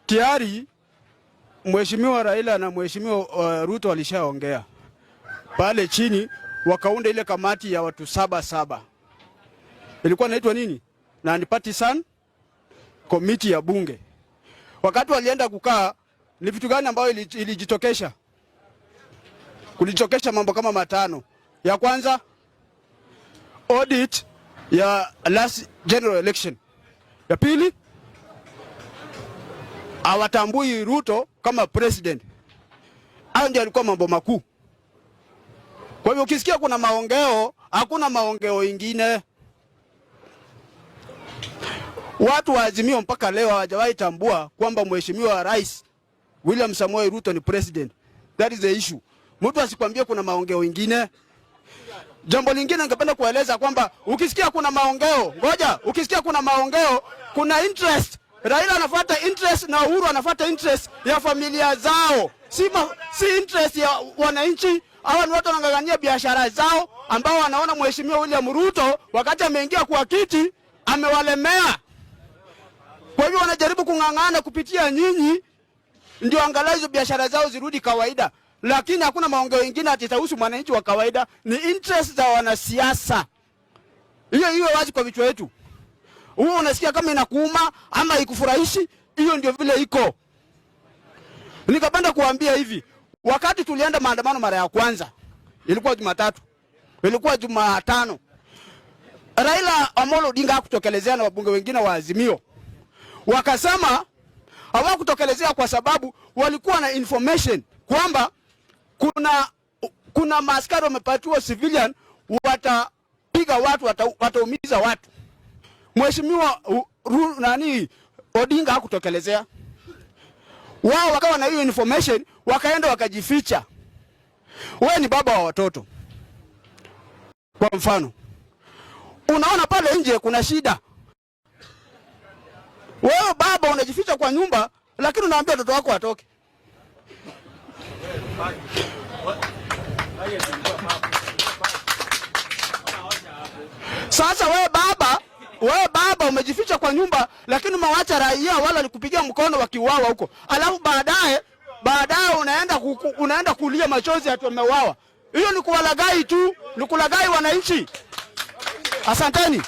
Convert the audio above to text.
Tayari Mheshimiwa Raila na Mheshimiwa Ruto walishaongea pale chini, wakaunda ile kamati ya watu saba saba, ilikuwa inaitwa nini? Non-partisan committee ya bunge. Wakati walienda kukaa, ni vitu gani ambayo ilijitokesha? Kulijitokesha mambo kama matano. Ya kwanza, audit ya last general election. Ya pili, hawatambui Ruto kama president. Hayo ndio yalikuwa mambo makuu. Kwa hivyo ukisikia kuna maongeo, hakuna maongeo ingine. Watu wa Azimio mpaka leo hawajawahi tambua kwamba Mheshimiwa Rais William Samoei Ruto ni president. That is the issue. Mtu asikwambie kuna maongeo ingine. Jambo lingine ningependa kueleza kwamba ukisikia kuna maongeo, ngoja, ukisikia kuna maongeo, kuna interest. Raila anafuata interest na Uhuru anafuata interest ya familia zao, si interest ya wananchi. Hawa ni watu wanang'ang'ania biashara zao, ambao wanaona Mheshimiwa William Ruto wakati ameingia kwa kiti amewalemea. Kwa hivyo wanajaribu kung'ang'ana kupitia nyinyi ndio angalau hizo biashara zao zirudi kawaida, lakini hakuna maongeo mengine ati itahusu mwananchi wa kawaida. Ni interest za wanasiasa. Hiyo iwe wazi kwa vichwa yetu. Huo unasikia kama inakuuma ama ikufurahishi, hiyo ndio vile iko. Nikapenda kuambia hivi, wakati tulienda maandamano mara ya kwanza, ilikuwa Jumatatu, ilikuwa Jumatano, Raila Amolo Odinga hakutokelezea na wabunge wengine wa Azimio wakasema hawakutokelezea kwa sababu walikuwa na information kwamba kuna maaskari wamepatiwa civilian watapiga watu, wataumiza watu. Mheshimiwa nani Odinga hakutokelezea, wao wakawa na hiyo information, wakaenda wakajificha. Wewe ni baba wa watoto, kwa mfano, unaona pale nje kuna shida, wewe baba unajificha kwa nyumba, lakini unaambia watoto wako watoke. Sasa wewe baba umejificha kwa nyumba, lakini umewacha raia wale walikupigia mkono wakiuawa huko, alafu baadaye unaenda kulia machozi ati wameuawa. Hiyo ni kuwalagai tu, ni kulagai wananchi. Asanteni.